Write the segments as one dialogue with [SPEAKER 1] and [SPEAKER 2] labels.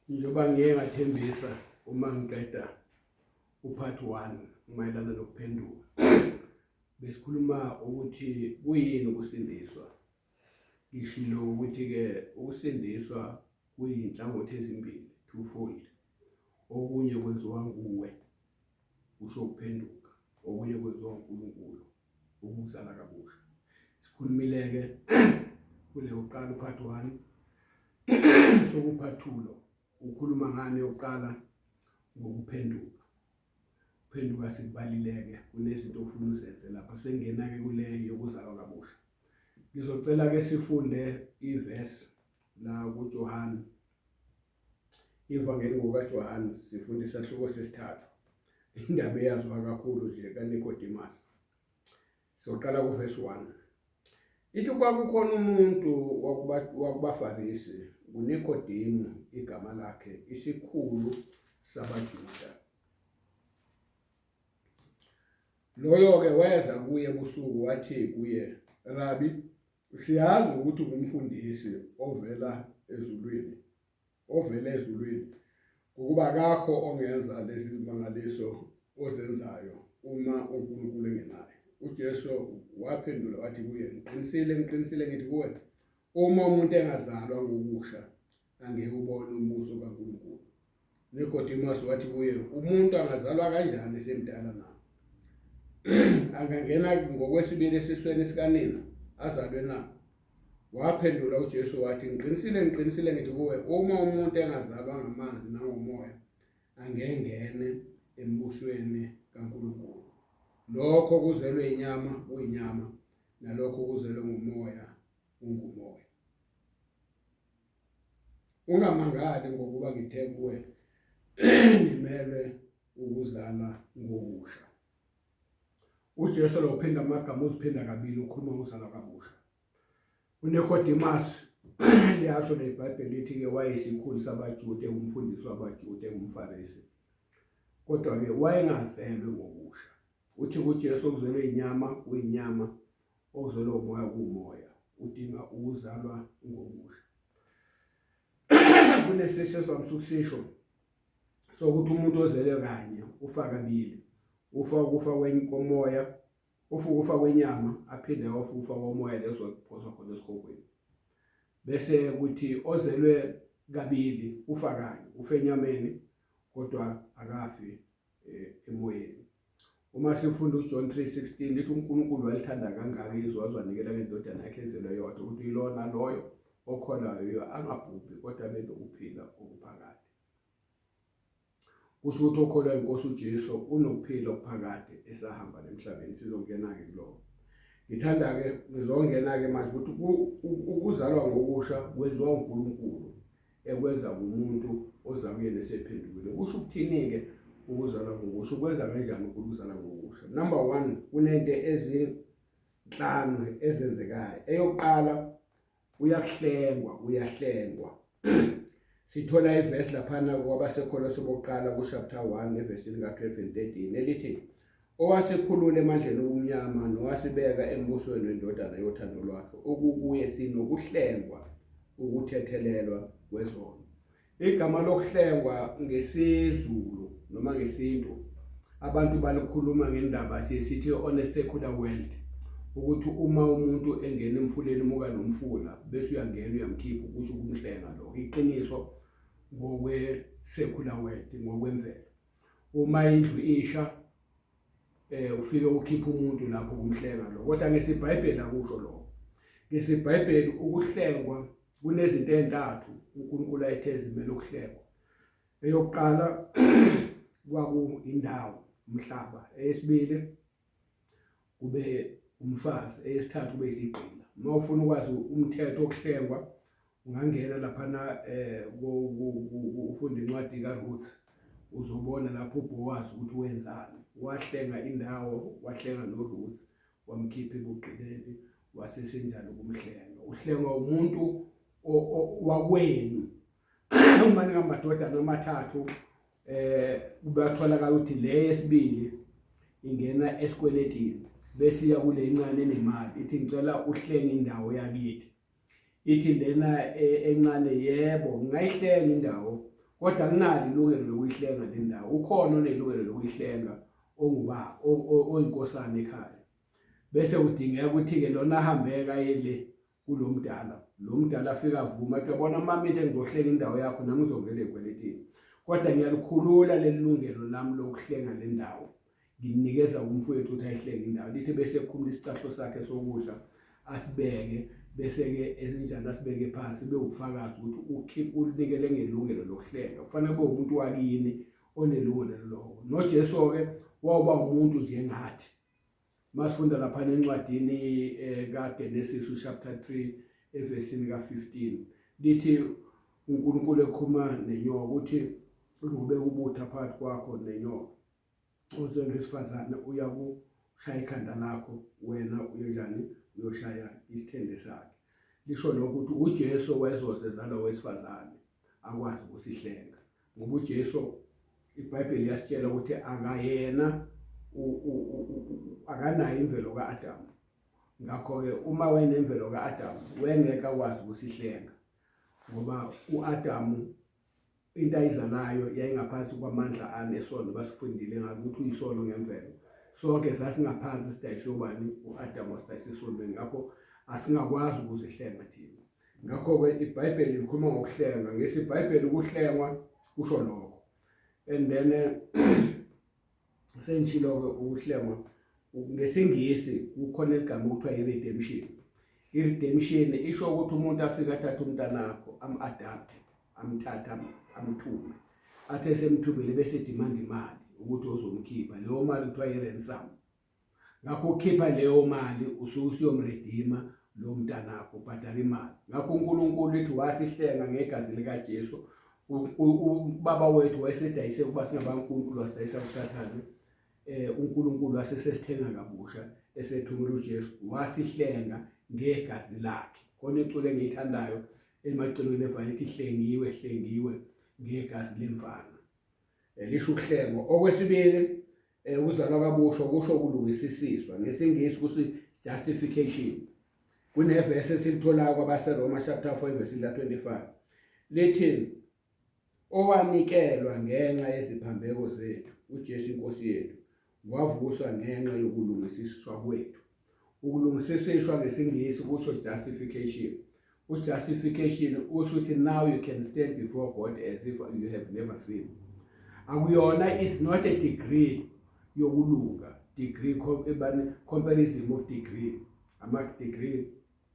[SPEAKER 1] Njengoba ngiye ngathembisa uma ngiqeda upart 1 mayelana nokuphenduka. Besikhuluma ukuthi kuyini ukusindiswa. Ngishilo ukuthi-ke ukusindiswa kuyinhlangothi ezimbili, twofold. Okunye kwenziwa nguwe kusho ukuphenduka, okunye kwenziwa uNkulunkulu ukuzala kabusha. Sikhulumile-ke kule yokuqala upart 1 sokupart 2 lo ukhuluma ngani yokuqala ngokuphenduka. Uphenduka sikubalileke kunezinto ofuna uzenze lapha sengena-ke kule yokuzalwa kabusha. Ngizocela ke sifunde ivesi la kuJohane Ivangeli ngokaJohane sifunda isahluko sesithathu. Indaba eyaziwa kakhulu nje kaNicodemus. Soqala kuvesi 1. Ithi kwakukhona umuntu wakubaFarisi, nguNikodemu igama lakhe, isikhulu sabaJuda. Loyo-ke weza kuye ebusuku wathi kuye, Rabi, siyazi ukuthi ungumfundisi ovela ezulwini, ovela ezulwini, ngokuba akakho ongenza lezi zimangaliso ozenzayo uma uNkulunkulu engenaye. UJesu waphendula wathi kuye, ngiqinisile, ngiqinisile ngithi kuwe, uma umuntu engazalwa ngokusha angeke ubone umbuso kaNkulunkulu. Nicodemus wathi kuye, umuntu angazalwa kanjani esemdala na? Angangena ngokwesibili esisweni sikanina azalwe na? Waphendula uJesu wathi, ngiqinisile, ngiqinisile ngithi kuwe, uma umuntu engazalwa ngamanzi nangomoya, angengene embusweni kaNkulunkulu. Lokho kuzelwe inyama kuyinyama, nalokho kuzelwe ngumoya ungumoya. Ungamangali ngokuba ngithe kuwe nimelwe ukuzala ngokusha. UJesu lo uphinda amagama uziphinda kabili ukhuluma ngokuzalwa kabusha. UNicodemus liyasho neBhayibheli lithi-ke wayesikhulu sabaJuda engumfundisi wabaJuda engumFarisi. Kodwa-ke wayengazelwe ngokusha. Uthi kuJesu okuzelwe inyama kuyinyama, okuzelwe umoya kuwumoya. Udinga ukuzalwa ngokusha. Kunesisho esivamisa ukusisho sokuthi umuntu ozelwe kanye ufa kabili. Ufa ukufa komoya, ufa ukufa kwenyama, aphinde ayofa ukufa komoya lezo kuphoswa khona esihogweni. Bese kuthi ozelwe kabili ufa kanye, ufa enyameni kodwa akafi emoyeni. Uma sifunda uJohn 3:16 lithi uNkulunkulu walithanda kangaka izwe waze wanikela ngendodana yakhe ezelwe yodwa ukuthi ilona loyo okholwayo angabhubhi kodwa abe nokuphila okuphakade. Kusho ukuthi okholwa inkosi uJesu unokuphila okuphakade esahamba emhlabeni. Sizongena-ke kuloko. Ngithanda-ke ngizongena-ke manje ukuthi ukuzalwa ngokusha kwenziwa uNkulunkulu ekwenza kumuntu oza kuyena esephendukile. Kusho ukuthini-ke ukuzalwa ngokusha? Ukwenza kanjani ukuzalwa ngokusha? Number one, kunento ezinhlanu ezenzekayo. Eyokuqala, uyakuhlengwa, uyahlengwa. Sithola ivesi laphana kwabaseKholose bokuqala ku-chapter 1 evesini ka-12 and 13 elithi owasikhulula emandleni obumnyama nowasibeka embusweni wendodana yothando lwakhe okukuye sinokuhlengwa ukuthethelelwa kwezono. Igama lokuhlengwa ngesiZulu noma ngesintu abantu balikhuluma ngendaba siye sithi on a secular world ukuthi uma umuntu engena emfuleni umuka nomfula bese uyangena uyamkhipha kusho ukumhlenga lokho iqiniso ngokwe secular world ngokwemvelo. Uma indlu isha ufike ukhipha umuntu lapho kumhlenga lo, kodwa ngesiBhayibheli akusho lokho. NgesiBhayibheli ukuhlengwa kunezinto ezintathu uNkulunkulu ayethe zimele ukuhlengwa. Eyokuqala kwakuyindawo, umhlaba. Eyesibili kube umfazi, eyesithathu kube isigqila. Uma ufuna ukwazi umthetho wokuhlengwa ungangena laphana ufunda incwadi kaRuth, uzobona lapho uBoaz ukuthi wenzani. Wahlenga indawo, wahlenga noRuth, wamkhipha ebugqileni, wasesenjalo ukumhlenga. Uhlengwa umuntu wakwenu. Uma ningamadodana amathathu kubatholakala ukuthi le yesibili ingena esikweletini bese iya kule encane enemali ithi ngicela uhlenge indawo yakithi. Ithi lena encane yebo ngingayihlenga indawo Kodwa anginalo ilungelo lokuyihlenga le ndawo. Ukhona onelungelo lokuyihlenga ongubaba oyinkosana ekhaya. Bese kudingeka ukuthi-ke lona ahambeke aye le kulo mdala. Lo mdala afike avume athi uyabona mama into engizohlenga indawo yakho nami ngizongena ey'kweletini. Kodwa ngiyalikhulula leli lungelo lami lokuhlenga le ndawo. Ngimnikeza kumfowethu ukuthi ayihlenge indawo. Lithi bese ekhumula isicahlo sakhe sokudla asibeke bese-ke esinjani asibeke phansi bewufakazi ukuthi ukhipha ulinikele ngelungelo lokuhlenga. Kufanele kube umuntu wakini onelungelo lokho. NoJesu-ke wawuba umuntu njengathi. Masifunda lapha encwadini eh, kaGenesis chapter 3 evesini ka-15 lithi uNkulunkulu ekhuluma nenyoka ukuthi ngobeka ubutha phakathi kwakho nenyoka uzweni wesifazane uyakushaya ikhanda lakho wena uyenjani uyoshaya isithende sakhe lisho lokho ukuthi uJesu wayezozeza lo wesifazane akwazi ukusihlenga ngoba uJesu iBhayibheli liyasitshela ukuthi akayena akanayo imvelo kaAdamu ngakho-ke uma wayenemvelo ka-Adamu wayengeke akwazi ukusihlenga ngoba u-Adamu into ayizalayo yayingaphansi kwamandla anesono basifundile ngakho ukuthi uyisono ngemvelo sonke sasingaphansi sidayiswe ubani u-Adamu wasidayisa esonweni ngakho asingakwazi ukuzihlenga thina Ngakho-ke iBhayibheli likhuluma ngokuhlenga ngesi iBhayibheli ukuhlengwa kusho lokho and then eh, sengishilo-ke ukuhlengwa ngesingisi kukhona igama okuthiwa i-redemption i-redemption isho ukuthi umuntu afike athathe umntanakho am-adapte amthathe amthume athi esemthumile bese demand imali ukuthi uzomkhipha leyo mali kuthiwa i-ransom Ngakho ukhipha leyo mali usuke usuyomredima lo mntanakho ubhadala imali. Ngakho uNkulunkulu ethi wasihlenga ngegazi likaJesu. Ubaba wethu wayesedayise ukuba singabaNkulunkulu wasidayisa kuSathane. Eh uNkulunkulu wasesesithenga kabusha esethumela uJesu wasihlenga ngegazi lakhe. Khona iculo engilithandayo emaculweni evangeli lithi hlengiwe hlengiwe ngegazi lemvana. Eh, lisho ukuhlengwa. Okwesibili Eh, ukuzalwa kabusha kusho ukulungisisiswa ngesingisi kusi justification kunevesi esilitholayo kwabaseRoma chapter 4 verse 25 lithi owanikelwa ngenxa yeziphambeko zethu uJesu inkosi yethu wavuswa ngenxa yokulungisiswa kwethu ukulungisisishwa ngesingisi kusho justification ujustification usho ukuthi now you can stand before God as if you have never sinned akuyona is not a degree yokulunga degree comparison of degree ama degree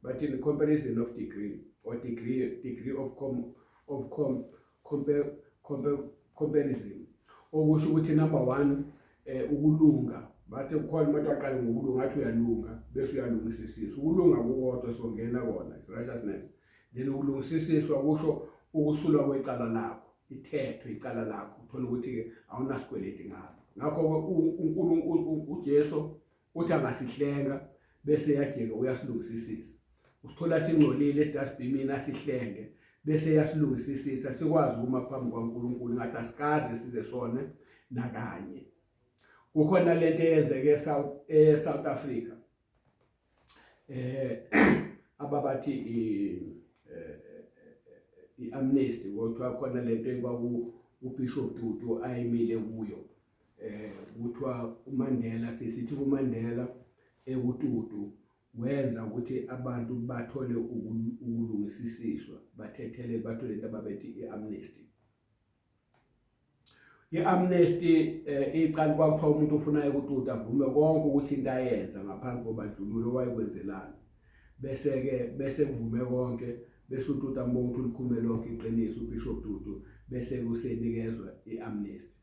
[SPEAKER 1] bathini comparison of degree or degree of com of com compare compare comparison okusho ukuthi number 1 eh ukulunga bathi kukhona umuntu aqale ngokulunga athi uyalunga bese uyalungisisisa ukulunga kukodwa songena kona is righteousness then ukulungisisiswa kusho ukusulwa kwecala lakho ithethwe icala lakho uthola ukuthi ke awunasikweleti ngalo ngakho uNkulunkulu uJesu uthi angasihlenga bese yajika uyasilungisisisa usithola singcolile edustbinini asihlenge bese yasilungisisisa sikwazi ukuma phambi kwaNkulunkulu ngathi asikaze size sone nakanye kukhona lento eyenzeke eSouth eSouth Africa eh ababathi eh, i-amnesty kodwa khona lento ekwaku uBishop Tutu ayimile kuyo eh kuthiwa uMandela sisithi kuMandela ekuTutu wenza ukuthi abantu bathole ukulungisisiswa bathethele bathole into ababethi i-amnesty i-amnesty eh, icala kwakuthiwa umuntu ufuna ekututa avume konke ukuthi into ayenza ngaphambi kobandlululo wayekwenzelani bese-ke bese kuvume konke bese ututu ambonga ukuthi ulikhulume lonke iqiniso ubishop tutu bese kusenikezwa i-amnesty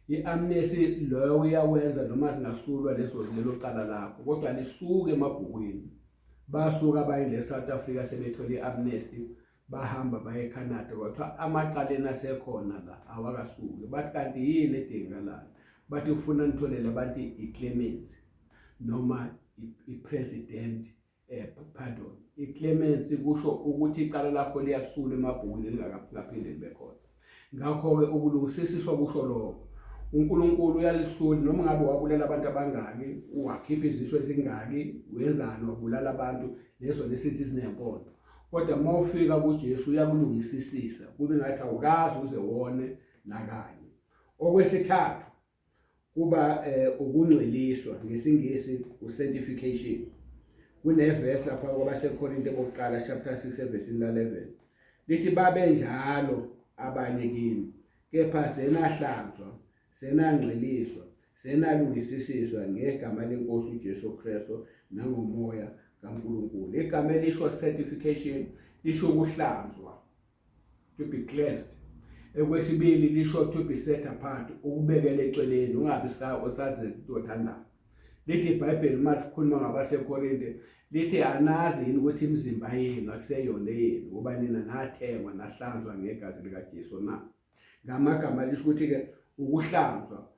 [SPEAKER 1] I-amnesty loyo uyakwenza noma singasulwa leso lelo cala lakho kodwa lisuke emabhukwini basuka abanye le South Africa sebethole i-amnesty bahamba baye eCanada kwathiwa amacaleni asekhona la awakasuki bathi kanti yini edingakalayo bathi ufuna nitholele abantu i-clemency noma i-president eh pardon iclemency kusho ukuthi icala lakho liyasula emabhukwini lingakaphinde libe khona ngakho-ke ukulungisisiswa kusho lokho uNkulunkulu uyalisula noma ngabe wabulala abantu abangaki wakhipha izisu ezingaki wenzani wabulala abantu leso lesithi sinempondo Kodwa uma ufika kuJesu uyakulungisisisa kube ngathi awukazi uze wone nakanye. Okwesithathu kuba ukungcweliswa, ngesingisi usanctification. Kunevesi lapha kwabaseKorinte bokuqala chapter 6 evesini la-11 lithi babenjalo abanye kini, kepha senahlanzwa, senangcweliswa, senalungisisiswa ngegama leNkosi uJesu Kristu nangomoya kaNkulunkulu. Igama elisho sanctification lisho ukuhlanzwa, to be cleansed. Ekwesibili lisho to be set apart, ukubekela eceleni, ungabi usazenza into othandayo. Lithi iBhayibheli uma likhuluma ngabaseKorinte lithi anazi yini ukuthi imizimba yenu akuseyona eyenu, ngoba nina nathengwa nahlanzwa ngegazi likaJesu na? Ngamagama lisho ukuthi-ke ukuhlanzwa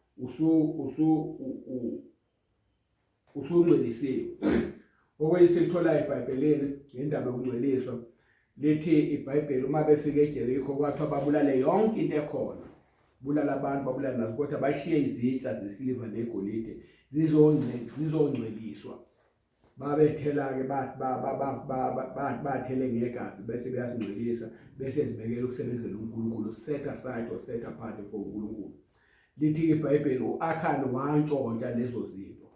[SPEAKER 1] usungcwelisiwe. Okwesithola eBhayibhelini ngendaba yokungcweliswa lithi iBhayibheli uma befika eJeriko kwathiwa babulale yonke into ekhona, bulala abantu, babulala nazo, kodwa bashiye izitsha zesiliva negolide zizongcweliswa. Babethela-ke bathele ngegazi bese beyazingcwelisa bese zibekela ukusebenzela uNkulunkulu, set aside or set apart for uNkulunkulu. Lithi iBhayibheli u-Akhani wantshontsha lezo zinto,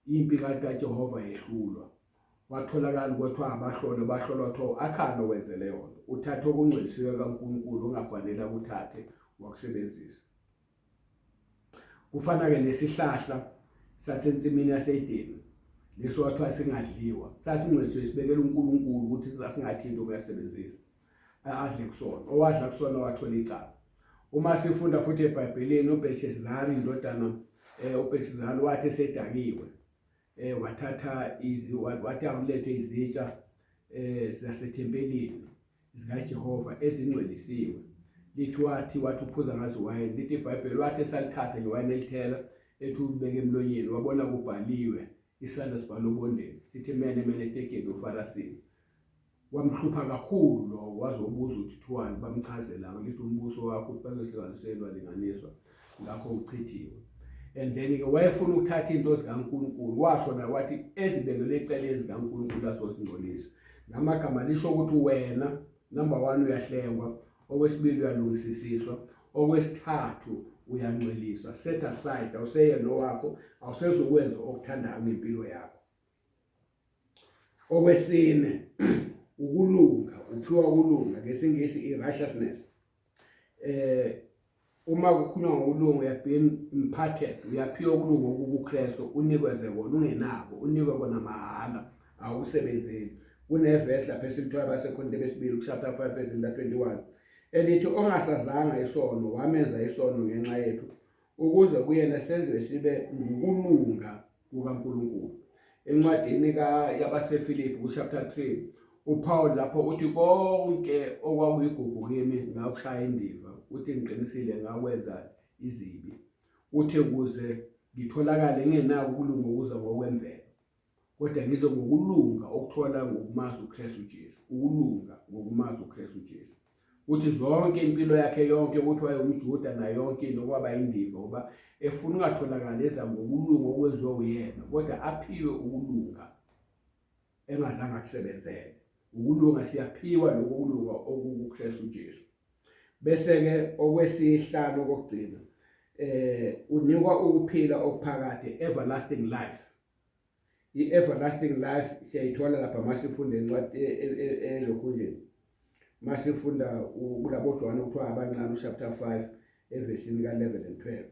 [SPEAKER 1] impi kaJehova yehlulwa. Kwatholakala kwathiwa abahlolwe, bahlolwa kuthiwa u-Akhani owenze leyo nto, uthathe okungcwelisiwe kaNkulunkulu ongafanele akuthathe wakusebenzisa. Kufana-ke nesihlahla sasensimini yaseEdeni leso kwathiwa singadliwa, sasingcwelisiwe sibekela uNkulunkulu ukuthi sasingathinti ukuyasebenzisa adle kusona. Owadla kusona wathola icala. Uma sifunda futhi eBhayibhelini uBelshezari indodana uBelshezari wathi esedakiwe wathatha wathi akulethe izitsha zasethempelini zikaJehova ezingcwelisiwe. Lithi wathi uphuza ngazo iwayini, lithi iBhayibheli wathi esalithatha nje iwayini elithela ethi ulibeke emlonyeni, wabona kubhaliwe isandla sibhala obondeni sithi mene mene tekeli ufarasini. Wamhlupha kakhulu lokho, wazobuza ukuthi kuthiwani, bamchazela lithi umbuso wakho bazosihlukanisela walinganiswa ngakho uchithiwe. And then-ke wayefuna ukuthatha into zikaNkulunkulu, washo naye wathi ezibekelwe eceleni zikaNkulunkulu azozingcolisa. Ngamagama lisho ukuthi wena number 1 uyahlengwa, okwesibili uyalungisisiswa, okwesithathu uyangcweliswa, set aside, awuseyena owakho, awusezukwenza okuthandayo ngempilo yakho. Okwesine ukulunga, uphiwa ukulunga, ngesingisi i-righteousness. Uma kukhulunywa ngokulunga uya-been imparted, uyaphiwa ukulunga okukuKristu, unikweze kona ungenako, unikwe kona mahhala, awukusebenzeli. Kunevesi lapha esilithola abaseKorinte besibili ku-chapter 5 verse 21 elithi ongasazanga isono wamenza isono ngenxa yethu, ukuze kuyena senziwe sibe ngukulunga kukaNkulunkulu. Encwadini yabaseFilipi ku-chapter 3 uPaul lapho uthi konke okwakuyigugu kimi ngakushaya indiva, uthi ngiqinisile ngakwenza izibi, uthe kuze ngitholakale ngingenako ukulunga okuza ngokwemvelo, kodwa ngize ngokulunga okuthola ngokumazi uKristu Jesu, ukulunga ngokumazi uKristu Jesu. Uthi zonke impilo yakhe yonke ukuthi wayengumJuda nayo yonke into kwaba indiva, ngoba efuna ungatholakali eza ngokulunga okwenziwe uyena, kodwa aphiwe ukulunga engazange akusebenzele. Ukulunga siyaphiwa lokho kulunga okukuKristu Jesu. Bese-ke okwesihlanu okokugcina, unikwa ukuphila okuphakade, everlasting life. I-everlasting life siyayithola lapha masifunda incwadi elokhunjeni, masifunda kulabo Johane kuthiwa abancane chapter 5 evesini ka-11 and 12.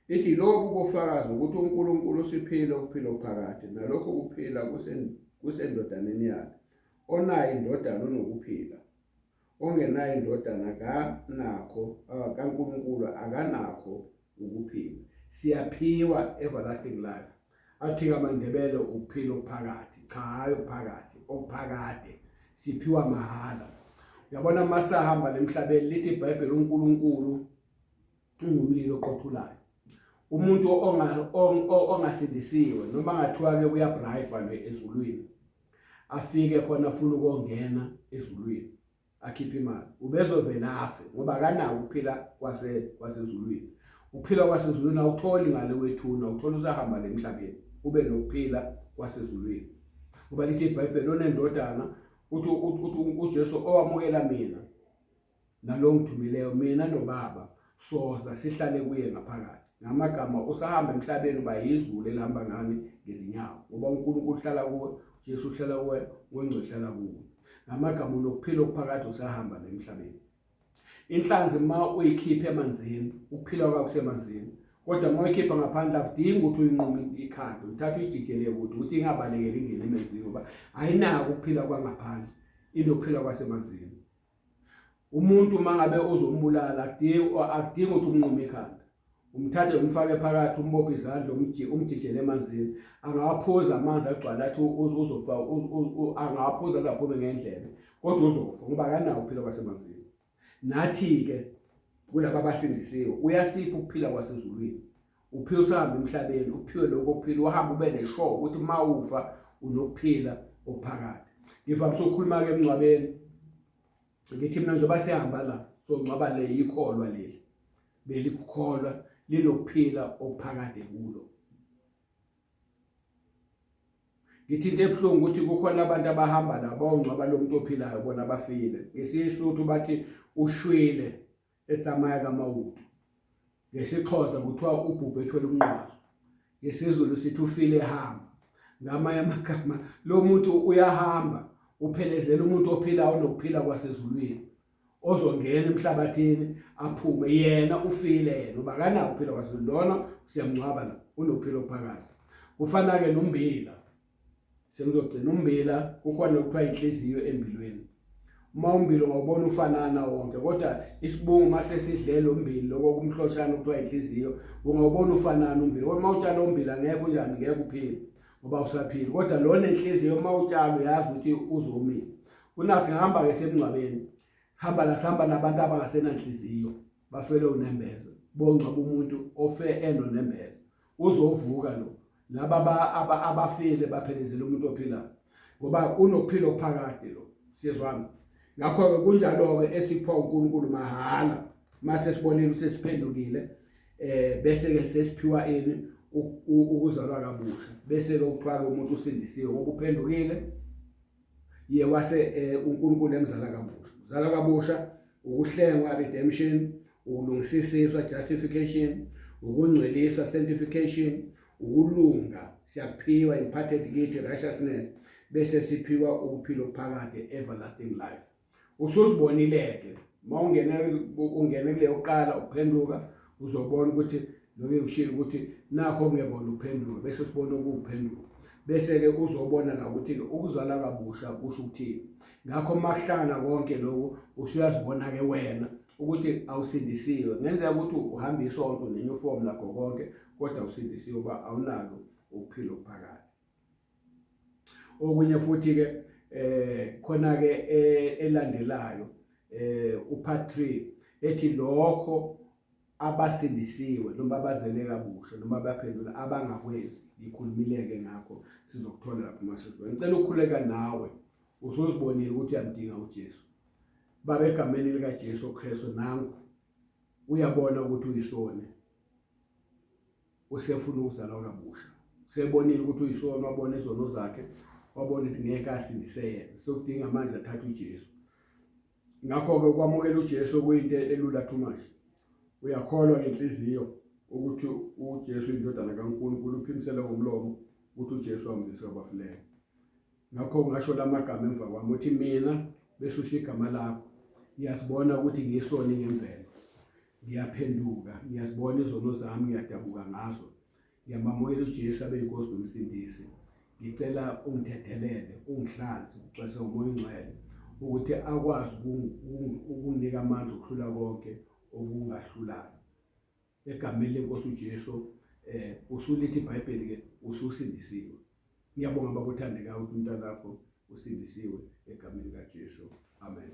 [SPEAKER 1] Ithi lokhu kufakaza ukuthi uNkulunkulu usiphile ukuphila okuphakade, nalokhu kuphila kusendodaneni yakhe. Onayo indodana unokuphila, ongenayo indodana akanakho, kaNkulunkulu akanakho ukuphila. Siyaphiwa everlasting life. Athi amaNdebele ukuphila okuphakathi, cha hayi okuphakathi, okuphakade, siphiwa mahhala. Uyabona masahamba lemhlabeni lithi iBhayibheli uNkulunkulu ungumlilo oqothulayo. Umuntu ongasindisiwe noma ngathiwa ke uyabribe le ezulwini, afike khona afuna ukongena ezulwini, akhiphe imali, ubezovela afe ngoba akanako ukuphila kwasezulwini. Ukuphila kwasezulwini awutholi ngale kwethuna, uthola usahamba le emhlabeni ube nokuphila kwasezulwini. Ngoba lithi iBhayibheli onendodana Uthi uJesu owamukela mina nalo ngithumileyo mina noBaba soza sihlale kuye ngaphakathi. Ngamagama usahamba emhlabeni uba yizulu elihamba ngani ngezinyawo ngoba uNkulunkulu uhlala kuwe, uJesu uhlala kuwe, uNgcwele uhlala kuwe. Ngamagama unokuphila okuphakade usahamba la emhlabeni. Inhlanzi uma uyikhipha emanzini, ukuphila kwakho kusemanzini. Kodwa uma uyikhipha ngaphandle akudingi ukuthi uyinqume ikhanda, uthatha uyijijele kude ukuthi ingabalekeli ingene emanzini ngoba ayinako ukuphila kwangaphandle, inokuphila kwasemanzini. Umuntu uma ngabe uzombulala akudingi ukuthi umnqume ikhanda. Umthathe umfake phakathi umbophe izandla umjijele emanzini angawaphuza amanzi agcwala athi uzofa angawaphuza aze aphume ngendlebe kodwa uzofa ngoba akanawo ukuphila kwasemanzini. Nathi-ke kulaba abasindisiwe uyasipha ukuphila kwasezulwini. Uphiwe usahamba emhlabeni uphiwe lokho kuphila uhambe ube nesure ukuthi uma ufa unokuphila okuphakade. Ngivamise ukukhuluma-ke emngcwabeni ngithi mina njengoba sihamba la songcwaba le yikholwa leli belikukholwa linokuphila okuphakade kulo. Ngithi into ebuhlungu ukuthi kukhona abantu abahamba la bawungcwaba lo muntu ophilayo bona bafile. NgesiSuthu bathi ushwile etsamaya kamawutu. NgesiXhosa kuthiwa ubhubhe ethwele umnqwazi. NgesiZulu sithi ufile ehamba. Ngamanye amagama lo muntu uyahamba uphelezela umuntu ophilayo onokuphila kwasezulwini ozongena emhlabathini aphume yena ufile yena uba akanawo ukuphila kwasezulwini lona siyamngcwaba la unokuphila okuphakathi kufana-ke nombila Sengizogcina umbila kukhona okuthiwa inhliziyo embilweni. Uma umbila ungawubona ufanana wonke kodwa isibungu uma sesidle lo mbili lokho kumhloshana okuthiwa inhliziyo ungawubona ufanana umbila. Kodwa uma utshala umbila ngeke unjani ngeke uphile ngoba usaphila. Kodwa lona inhliziyo uma utshala uyazi ukuthi uzomila. Kunasi ngihamba-ke semngcwabeni. Hamba la sihamba nabantu abangasenanhliziyo bafelwe unembeza. Bongcwaba umuntu ofe enonembeza. Uzovuka lo. Laba abafile baphelezela umuntu ophilayo ngoba unokuphila okuphakade lo siyezwana. Ngakho-ke kunjalo-ke esiphiwa uNkulunkulu mahhala mase sibonile ukuthi sesiphendukile bese ke sesiphiwa ini ukuzalwa kabusha bese ke kuthiwa umuntu usindisiwe ngoba uphendukile ye wase uNkulunkulu emzala kabusha. Uzalwa kabusha ukuhlengwa redemption, ukulungisisiswa justification, ukungcweliswa sanctification, ukulunga siyakuphiwa imparted kithi righteousness bese siphiwa ukuphila okuphakade everlasting life. Usuzibonile-ke uma ungena ungene kule yokuqala uphenduka uzobona ukuthi lokho ngishilo ukuthi nakho kungekona ukuphenduka bese sibona okuwuphenduka bese-ke uzobona la ukuthi-ke ukuzala kabusha kusho ukuthini. Ngakho uma kuhlangana konke lokhu usuyazibona-ke wena ukuthi awusindisiwe. Kungenzeka ukuthi uhamba isonto nenyufomu lakho konke kodwa awusindisiwe uba awunalo ukuphila okuphakade. Okunye futhi-ke khona-ke elandelayo upart 3 ethi lokho abasindisiwe noma abazele kabusha noma abaphendula abangakwenzi ngikhulumile-ke ngakho sizokuthola lapho uma sesibuya. Ngicela ukukhuleka nawe usuzibonile ukuthi uyamdinga uJesu. Baba egameni likaJesu Kristu nangu uyabona ukuthi uyisoni usefuna ukuzalwa kabusha usebonile ukuthi uyisoni wabona izono zakhe wabona ukuthi ngeke asindise yena sokudinga manje athathe uJesu. Ngakho-ke ukwamukela uJesu kuyinto elula too much. Uyakholwa ngenhliziyo ukuthi uJesu indodana kaNkulunkulu uphimisele ngomlomo ukuthi uJesu wamvusa kwabafileyo. Ngakho ungasho lamagama emva kwami uthi mina bese usho igama lakho. Ngiyazibona ukuthi ngiyisoni ngemvelo. Ngiyaphenduka, ngiyazibona izono zami, ngiyadabuka ngazo. Ngiyamamukela uJesu abe yinkosi nomsindisi. Ngicela ungithethelele, ungihlanze, ugcwalise ngomoya ongcwele ukuthi akwazi ukunginika amandla okuhlula konke okungahlulayo. Egameni lenkosi uJesu usulithi iBhayibheli ke ususindisiwe. Ngiyabonga baba othandekayo ukuthi umntwana wakho usindisiwe egameni likaJesu. Amen.